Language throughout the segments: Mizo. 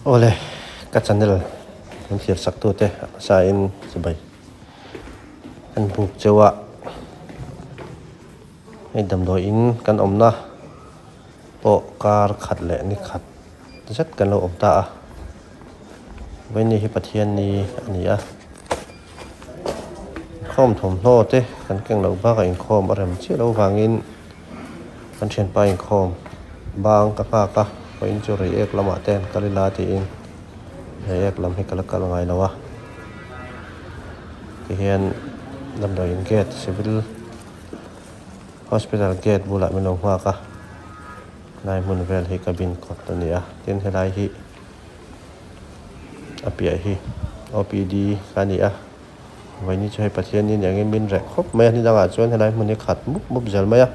Awle, ka channel min thlir sak tute a hmasa in chibai kan buk cheu a, hei damdawi in kan awmna pawh kar khat leh ni khat zet kan lo awm ta a, vawiin hi Pathianni a ni a, inkhawm thawmhnaw te kan keng loh bakah inkhawm a rem chiah loh vangin. Kan thianpa inkhawm bang ka nghak a, vawiin chu reiek lamah te an kal ila tiin reiek lam hi ka la kal ngai lo a. Tihian damdawiin gate civil hospital gate bulah min lo nghak a, helai hmun vel hi cabin kawt a ni a, tin helai hi a piah hi O_P_D kha a ni a. Vawiin chu hei Pathian ni aniangin min reh khawp mai a, ni dangah chuan helai hmun hi khat mup mup zel mai a,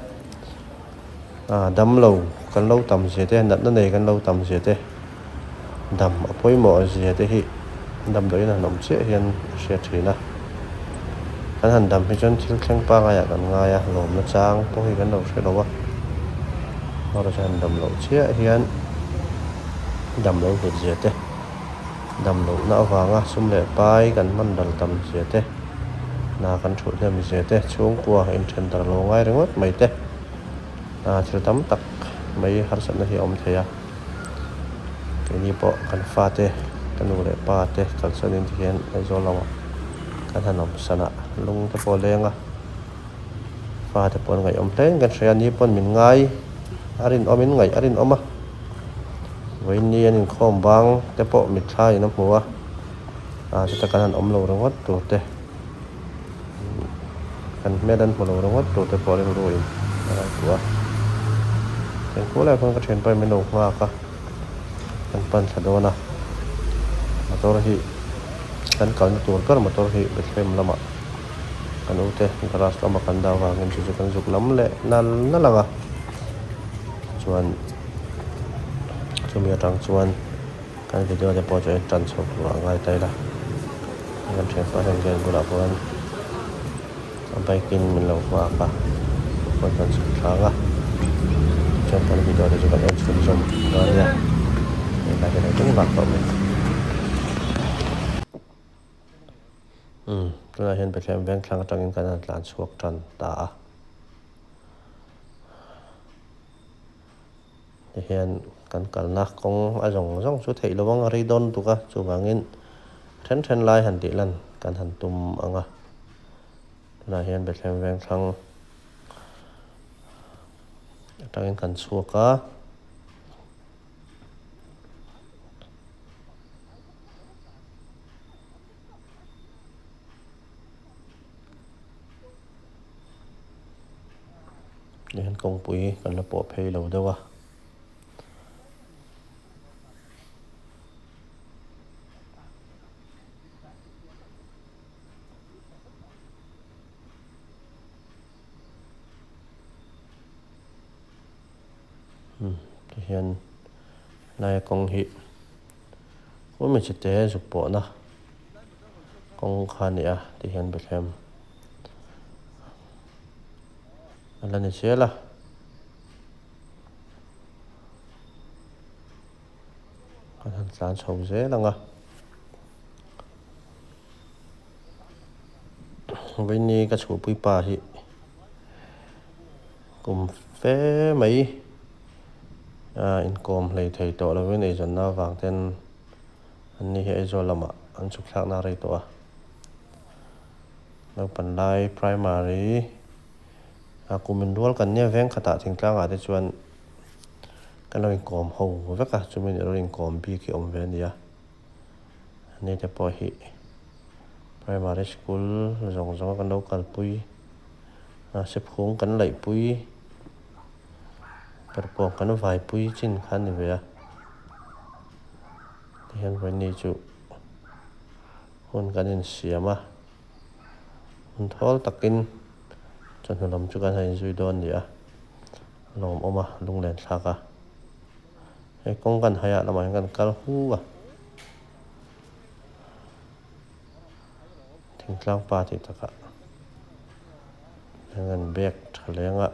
ah damlo kan lo tam zia te, natna nei kan lo tam zia te, dam a pawimawh zia te hi damdawiin han awm chiah hian a hriat thin a, kan han dam hi chuan thil thleng pangaiah kan ngai a, lawmna chang pawh hi kan lo hre lo a, erawh chu han dam loh chiah hian damlo hlut zia te. Dam lohna avanga sum leh pai kan hman ral tam zia te, hna kan thulh hnem zia te, chhungkua inthen dar lo ngai ringawt mai te, hna thil tam tak mai harsatna hi a awm thei a. Keini pawh kan fate, ka nu leh pa te kalsanin tihian Aizawl lamah kan han awm san a, lung te pawh a leng a, fate pawh an ngaihawm hle in kan hria a, ni pawn min ngai a rinawmin ngaih a rinawm a. Vawiin an inkhawm bang te pawh mitthla in a hmu a, ah chuta kan han awm lo ringawt tur te, kan hmel an hmu lo ringawt tur te pawh rilru in a ngaihtuah a. Engkual lai khawn ka thianpa in min lo nghak a, kan pan thla dawn a, motor hi kan kalna tur ber motor hi Bethlehem lamah kan u te garage lama kan dah avangin chu chu kan zuk lam leh nal nal ang a, chuan. Chumi atang chuan kan video te pawh chu a intan chho tur a ngai ta ila. Kan thianpa hian gate bulah khuan a bike in min lo nghak a, phone kan chhuk thlang a, tichuan kan video te chu kan en chhunzawm dawn a nia. Helai hi a lo ding vak tawh mai. Umm tunah hian Bethlehem Vengthlang atangin kan han tlan chhuak tan ta a. Tihian kan kalna kawng a zawng zawng chu theih lo ang a rei dawn lutuk a, chuvangin then then lai han tih lan kan han tum ang a. Tunah hian Bethlehem Vengthlang atangin kan chhuak a. Tihian kawngpui kan la pawh phei lo deuh a. Tihian helai kawng hi hmeichhe te zuk pawhna kawng kha a ni a tihian Bethlehem a la ni zel a. Kan han tlan chho zel ang a. Vawiini ka chhuhpui pa hi kum fe mai a inkawm hlei thei tawh lovin eizawnna avang ten an ni hi Aizawl lamah an chhuk thlakna a rei tawh a. Naupan lai primary a kum inrual kan nia veng khatah thingtlangah te chuan kan lo inkawm ho vek a chumi nih erawh inkawm bik hi awm ve a ni a. Ani te pawh hi primary school zawng zawng a kan lo kalpui a sephung kan laihpui perhpawng kan vaipui chin kha a ni ve a tihian vawiin chu hun kan insiam a hun thawl takin chawhnu lam chu kan han inzui dawn a ni a a lawmawm a lunglen thlak a. Hei kawng kan hai ah lamah hian kan kal hu a, thingtlang pa tih takah hian kan bag tha leng a.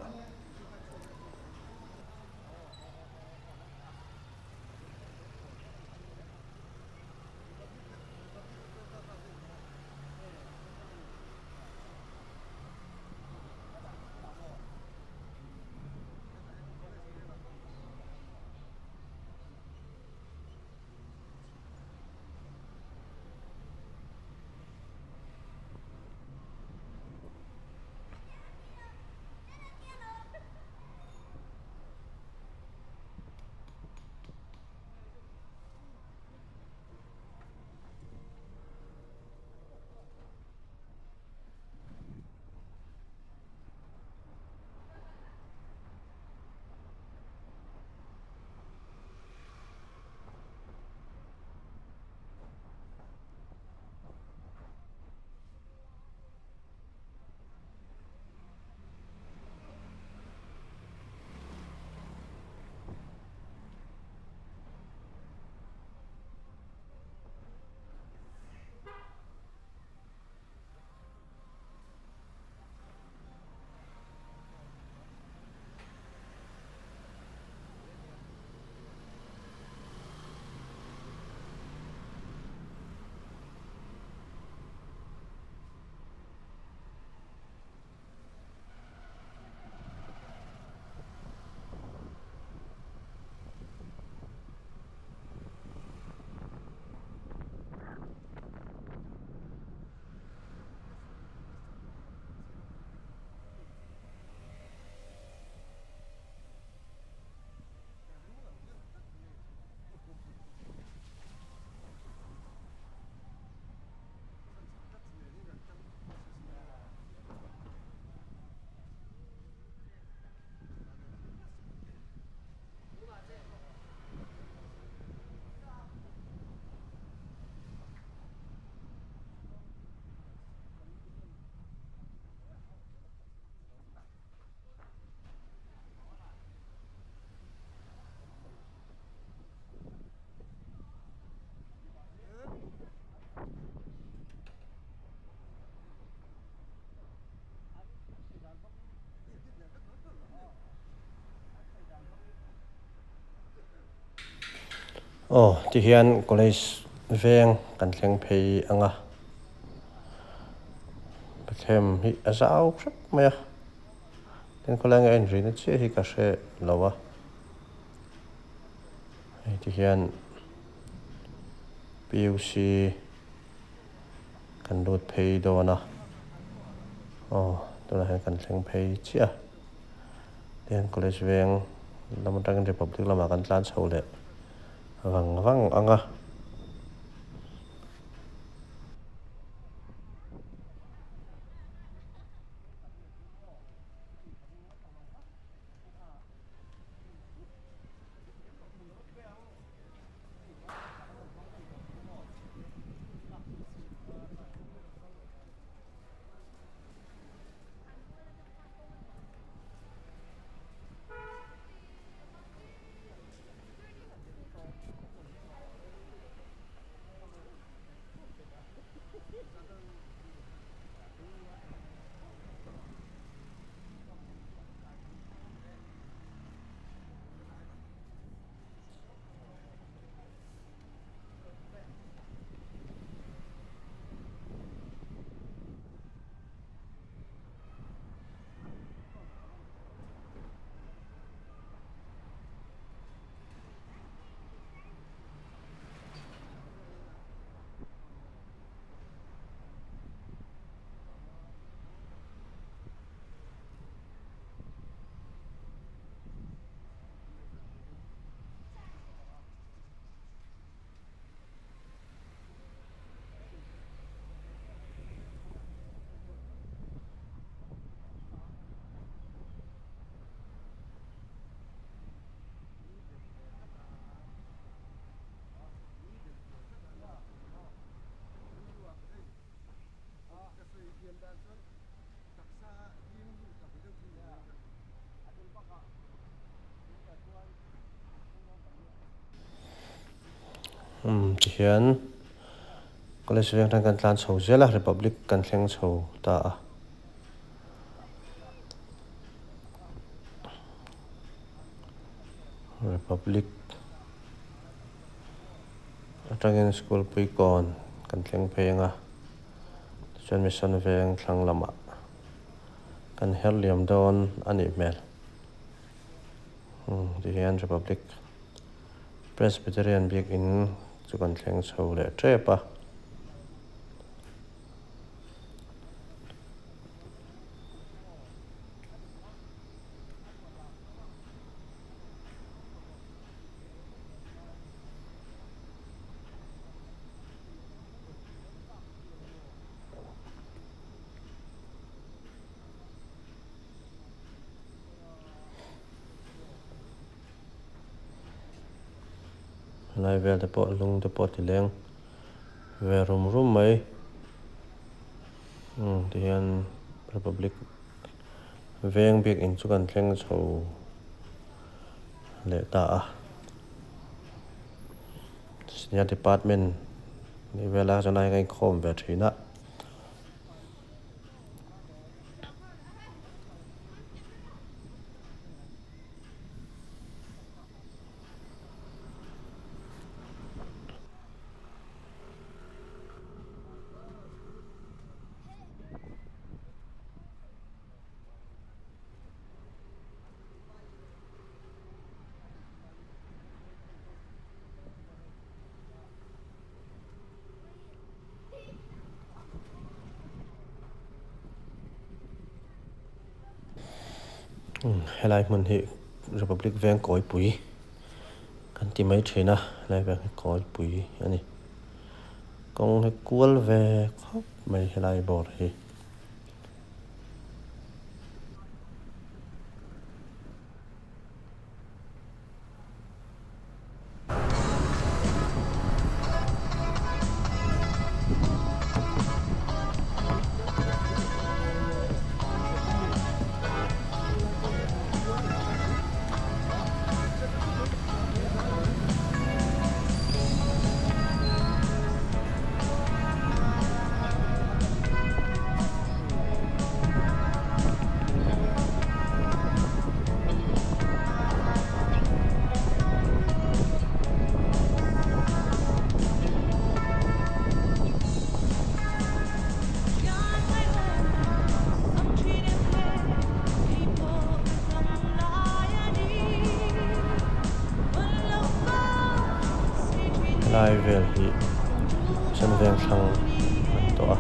Aw tihian college veng kan thleng phei ang a Bethlehem hi a zau hrep mai a tin khawlai nge a inrina chiah hi ka hre lo a hei tihian P_U_C kan lut phei dawn a aw tunah hian kan thleng phei chiah a. Tihian college veng lam atangin republic lamah kan tlan chho leh vang vang ang a. Umm tihian college veng atang kan tlan chho zel a republic kan thleng chho ta a. Republic atangin school puikawn kan thleng phei ang a tichuan mission veng thlang lamah kan her liam dawn a nih hmel umm tihian republic. Presbyterian biakinn chu kan thleng chho leh tep a. Helai vel te pawh lung te pawh a ti leng ve rum rum mai umm tihian republic veng biakinn chu kan thleng chho leh ta a senior department tih vel a chuan a inkhawm ve thin a. Helai hmun hi Republic veng kawipui kan ti mai thin a helai veng hi kawipui a ni kawng hi kual ve khawp mai helai bawr hi. Helai vel hi Mission Vengthlang a ni tawh a.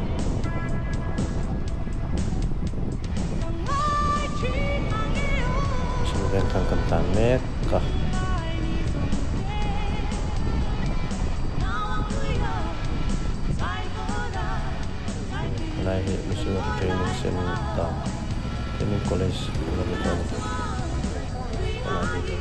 Mission Vengthlang kan tlan mek a. Helai hi Missionary Training Centre Training College an lo ni tawh a ni helai hi.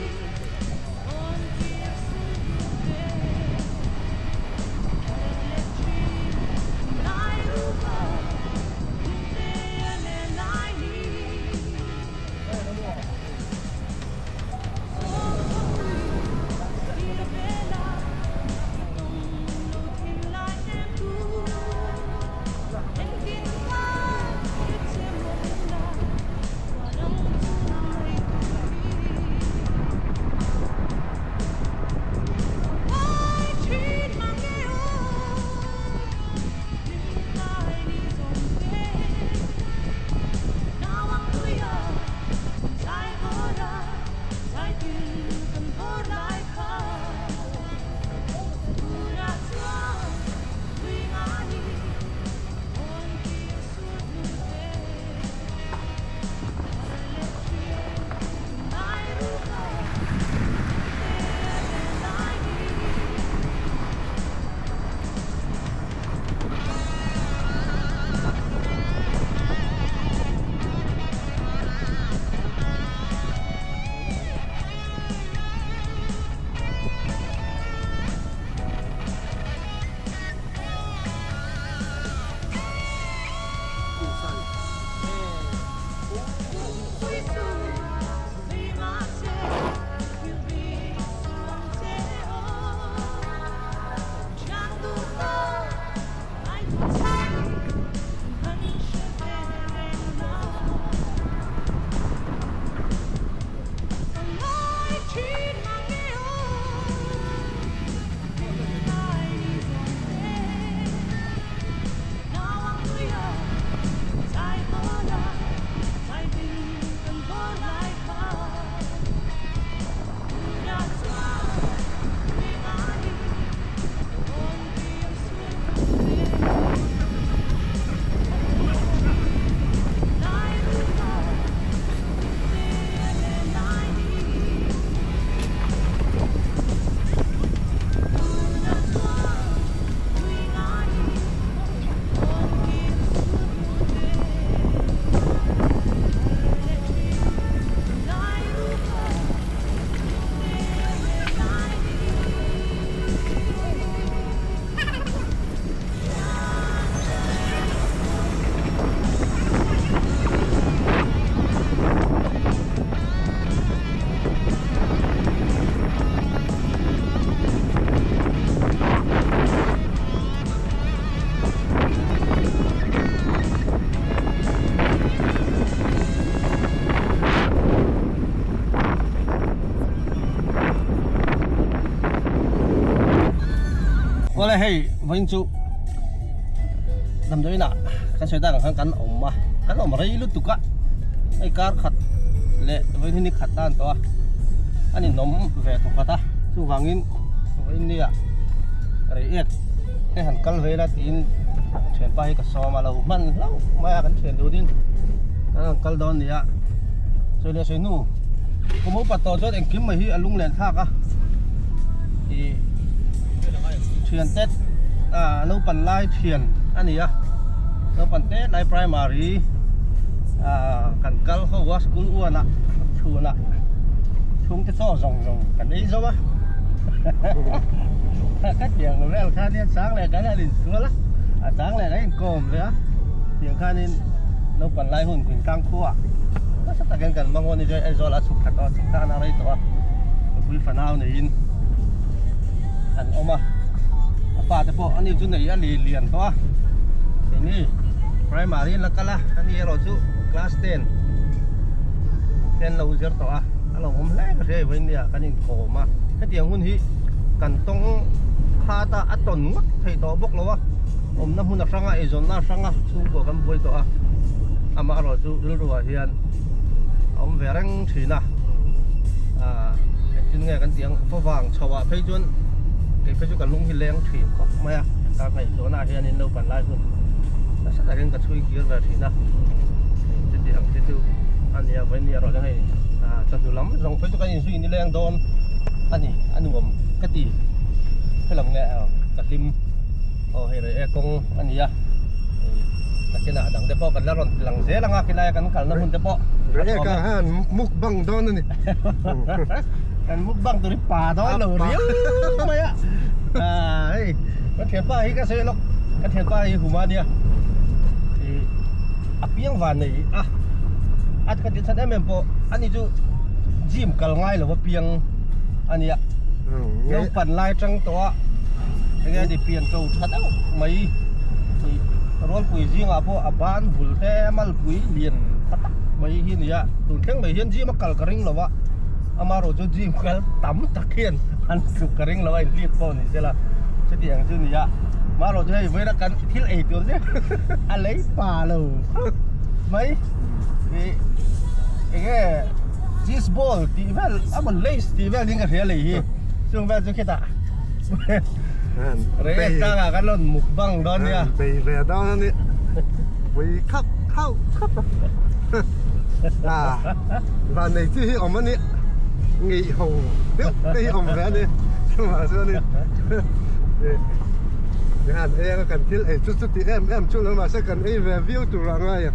Awle hei vawiin chu damdawiin ah kan sawi tak ang khan kan awm a kan awm rei lutuk a hei kar khat leh vawiin hi ni khat a ni tawh a a ninawm ve thawkhat a chuvangin vawiin ni ah rei ek te han kal ve ila tiin thianpa hi ka sawm a lo hman hlauh mai a kan thian duhin kan han kal dawn a ni a sawi leh sawi hnu kum upa tawh chuan engkim mai hi a lung len thlak a ih thian te ah naupan lai thian a ni a naupan te lai primary ah kan kal ho a school uan ah chhun ah chhungte chaw zawng zawng kan ei zo a ka tiang vel khan hian chang leh kan han insual a a chang leh kan inkawm ve a tiang khanin naupan lai hun Quintang khua nasa takin kan hmang aw ni chuan Aizawl a chhuk thla tawh a chhuk thlakna a rei tawh a nupui fanau neiin an awm a a fate pawh ani chu nei a li lian tawh a keini primary an la kal a ani erawh chu class ten ten lo zir tawh a a lo awm hle ka hria i vawiin nia kan inkawm a hetiang hun hi kan tawng khat a a tawn ngawt thei tawh bawk lo a awmna hmun a hrang a eizawnna a hrang a chhungkua kan buai tawh a amaherawh chu rilru ah hian a awm ve reng thin a aaa engtin nge kan tih ang favang chho ah phei chuan. Kei phei chu ka lung hi leng thin khawp mai a, ka ngaihtuahna ah hianin naupan lai hun nasa takin ka chhui kir ve thin a, chuti ang te chu a nia vawiin erawh chuan hei chawhnu lam zawng phei chu kan inzui ni leng dawn a ni, a nuam ka ti helam nge ka hlim aw hei rei e kawng a ni a, nakinah dang te pawh kan la rawn ti lang zel ang a khilai a kan kalna hmun te pawh Rei e ka han mukbang dawn a ni. Kan mukbang tur hi pa dawn lo riau mai a. Hei ka thianpa hi ka sawi lawk ka thianpa hi huma nia ih a piang van nei a a ka ti chhan em em pawh ani chu gym kal ngai lo a piang a nia naupan lai tang tawh a enge ni pian to tha deuh mai ih rualpui zingah pawh a ban bul te malpui lian tha tak mai hi a nia tun thleng mai hian gym a kal ka ring lo a. Amaherawh chu gym kal tam tak hian an tluk ka ring lo a inhliap pawh ni sela chuti ang chu ni a amaherawh chu hei vawiin a kan thil ei tur chu a lei pa lo khawp mai ih eng nge cheese ball tih vel a mawn lays tih vel in ka hria lei hi chung vel chu khitah rei tlangah kan rawn mukbang dawn nia. Bei ve dawn a ni pui khap khauh khap a. Van nei chi hi awm a ni ngeih ho deuh te hi awm ve a ni chuvang chuan in tikhan ei anga kan thil ei chu chuti em em chu lo mahse kan ei ve viau tur a ngai a.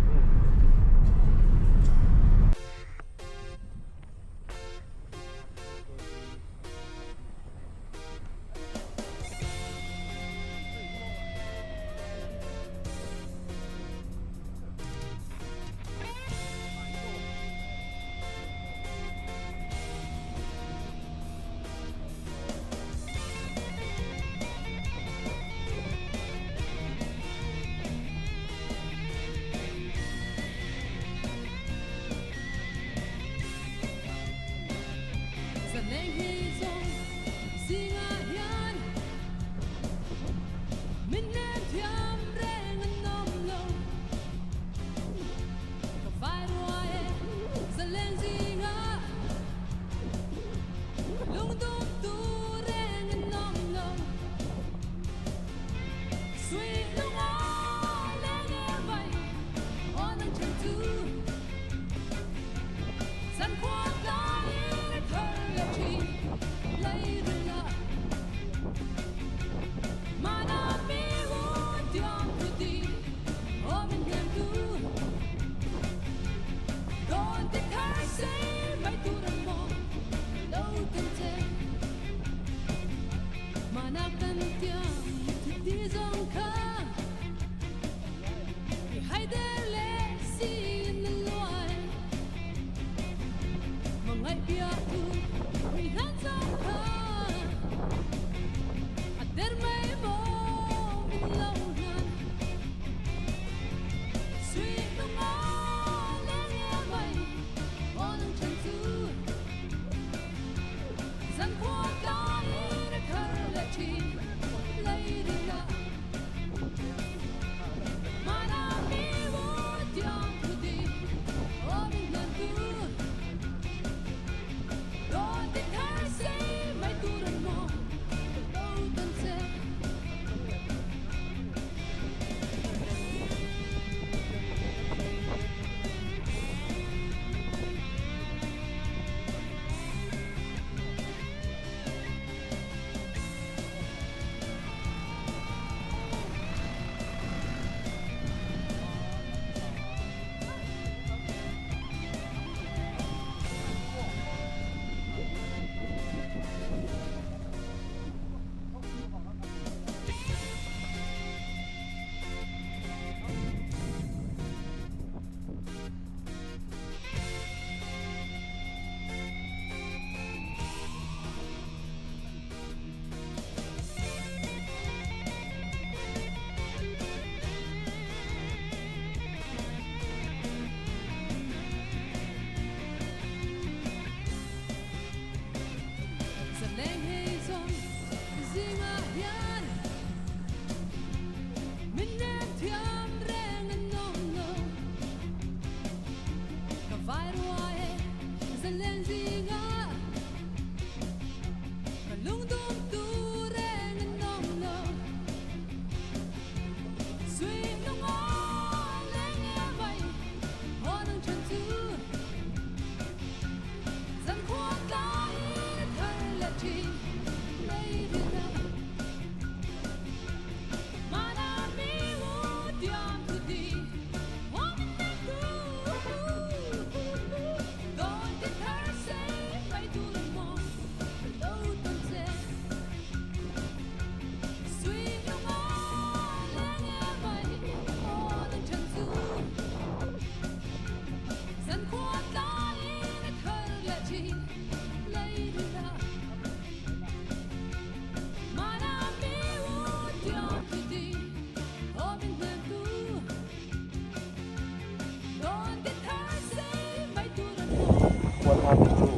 32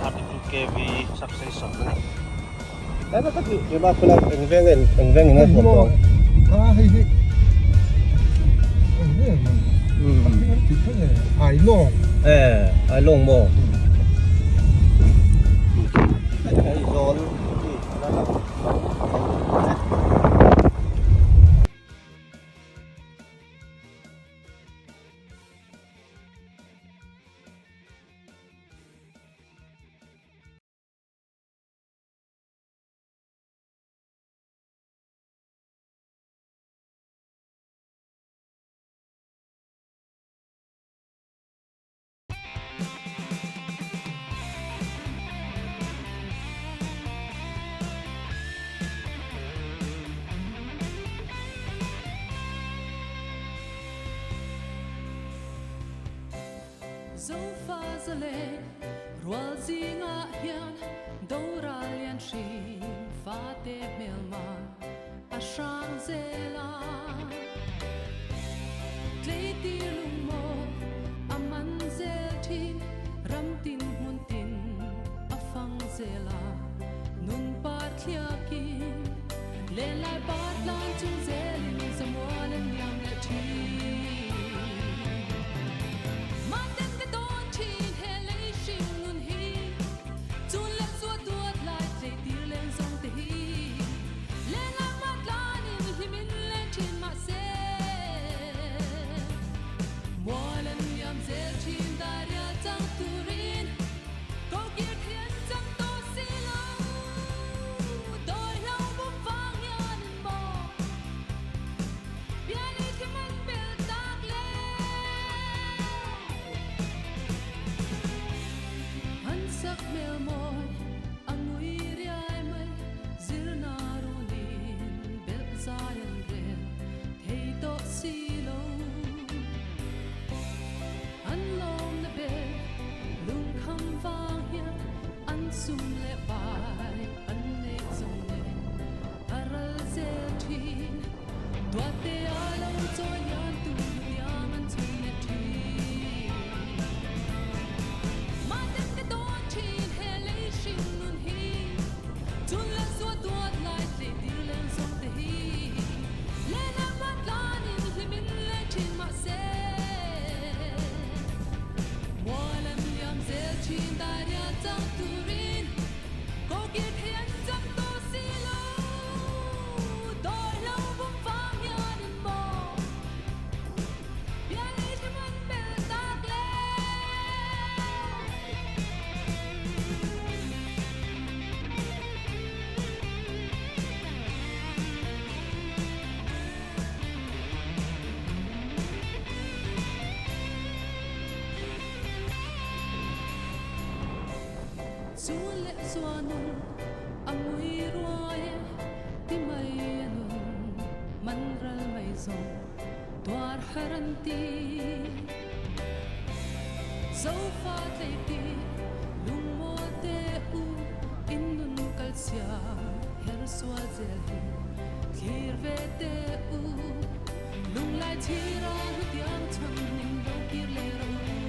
32 kv substation a ni. Tlai tak hi tuna khula eng veng nge eng veng in a thawk tawh ang. A hei hi eng veng ang a hming an tih kha nge Ailawng. E Ailawng maw? Aizawl hi a la lang bang e. Zofa zalen rual zingah hian doral lian hrim fate hmelma a hrang zel a. Tleitir lungmawl a man zel thin ram tin hmun tin a fang zel a. Nun par thliakin lenlai par tlan chung zelin zamual an liam leh thin. Mahten ka dawn thin he lei hring nun hi, chun leh zua duat lai tleitir leng zawng te hi. Lenlai par tlanin hlimin leng thin mahse, mual an liam zel thin dairial chang turin. Kokir thian chang tawh si lo, dawi hlo bawk vang hian in maw bialei khi man bel tak le. An sak hmel mawi a ngui riai mai, zirna runin belh zai an rel thei tawh si lo. An lawmna ber lungkham vang hian an sum leh pai an neih zawng nen a ral zel thin. Duatte a lo chawi lian tu hniang an chhun leh thin. Mahten ka dawn thin he lei hring nun hi, chun leh zua duat lai tleitir leng zawng te hi. Lehlam a tlanin hlimin leng thin mahse, mual an liam zel thin dairial chang turin kokir thei an chang tawh si lo. Dawi lo bawm vang hian in maw bialei hlim an bel tak le. Chu leh chuanun a ngui ruai e, ti mai a nun man ral mai zawng tuar har an ti. Zofa tleiti lungmawl te u in nun kal chhia her sual zel hi thlir ve te u lunglai chhira hlutiang chhan ning lo kir leh rawh u.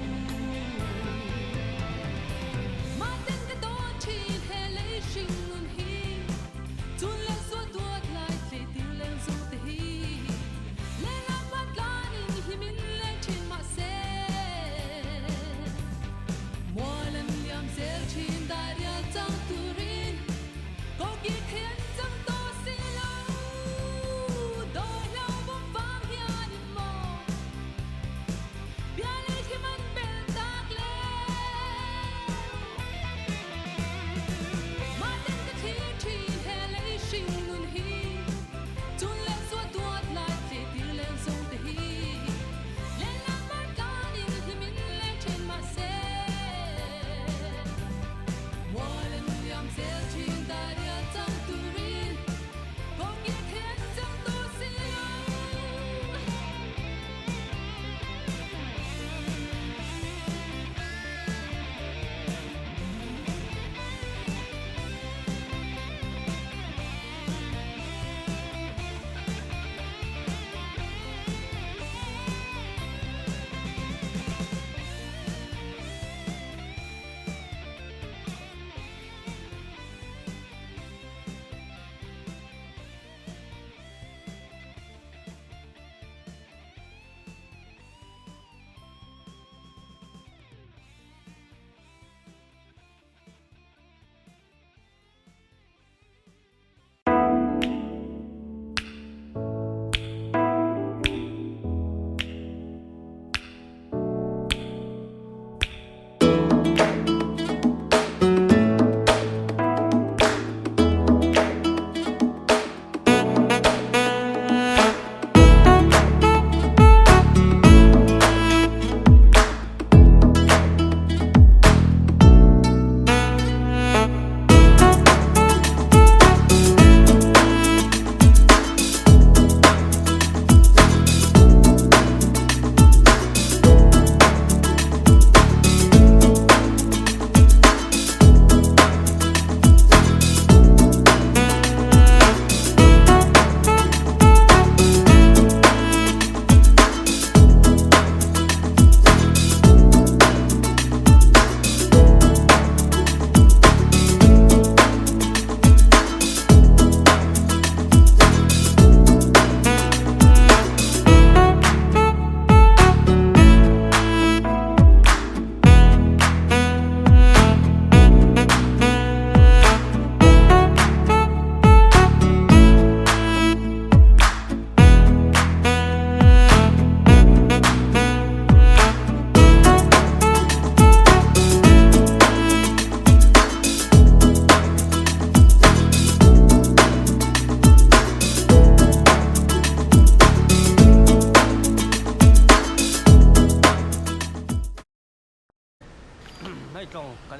Mahten ka dawn thin he lei hring nun hi chun leh zua duat lai tleitir leng zo te hi. Lehlam a tlanin hlimin leng thin mahse, mual an liam zel thin dairial chang turin kokir thei an chang tawh si lo.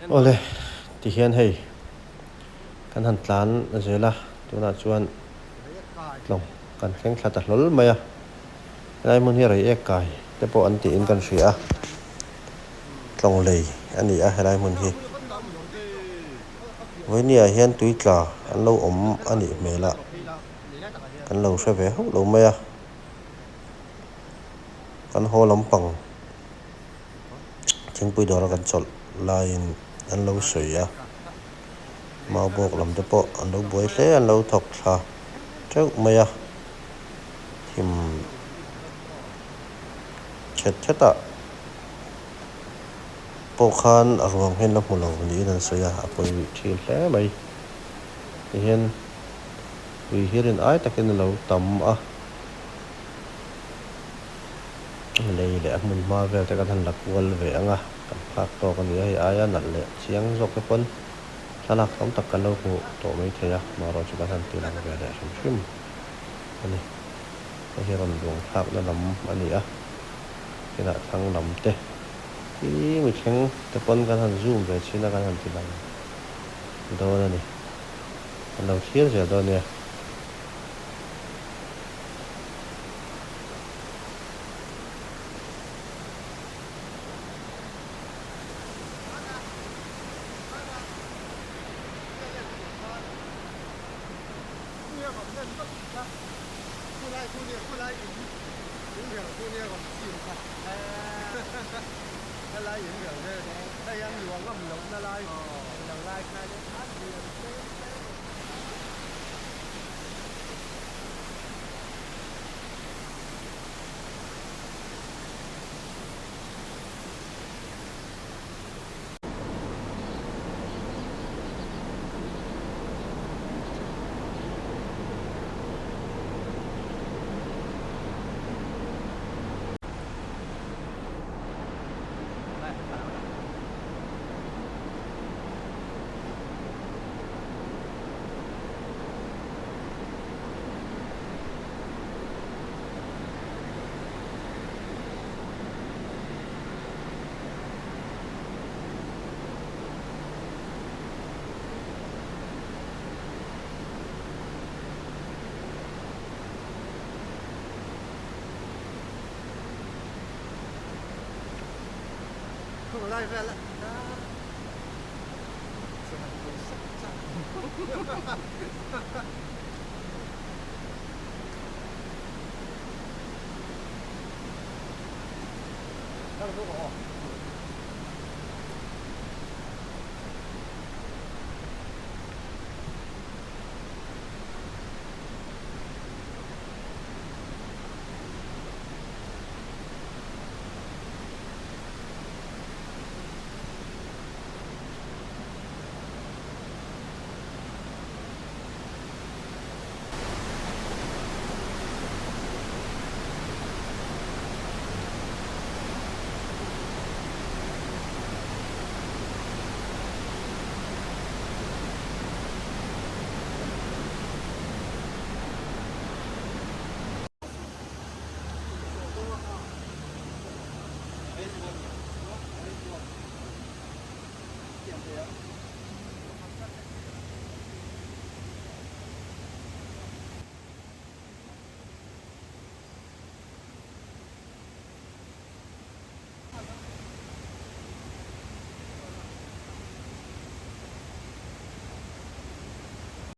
Awle tihian hei kan han tlan zel a tunah chuan tlawng kan thleng thla ta hlawl mai a helai hmun hi rei ek kai te pawh an tiin kan hria a tlawng lei a ni a helai hmun hi vawinia hian tui tla an lo awm a nih hmel a kan lo hre ve hauh lo mai a kan haw lampang. Thingpui dawra kan chawlh laiin an lo sawi a, mau bawk lam te pawh an lo buai hle an lo thawk thla teuh mai a, thim thet thet ah pawh khan a ruang hian la hmu lo niin an sawi a, a pawi thin hle mai tihian tui hi rin ai takin a lo tam a. Lei leh a hmun hma vel te kan han la kual ve ang a, kan phak tawk a ni a, hei aia nalh leh chiang zawk te pawn thlalak tam tak kan lo hmuh tawh mai thei a, marawh chu kan han ti lang ve leh hrim hrim a ni. Hei hi rawn luang thlakna lam a ni a, kinah thlang lam te hi mithleng te pawn kan han zoom ve chhin a, kan han ti lang dawn a ni. Kan lo thlir zel dawn nia.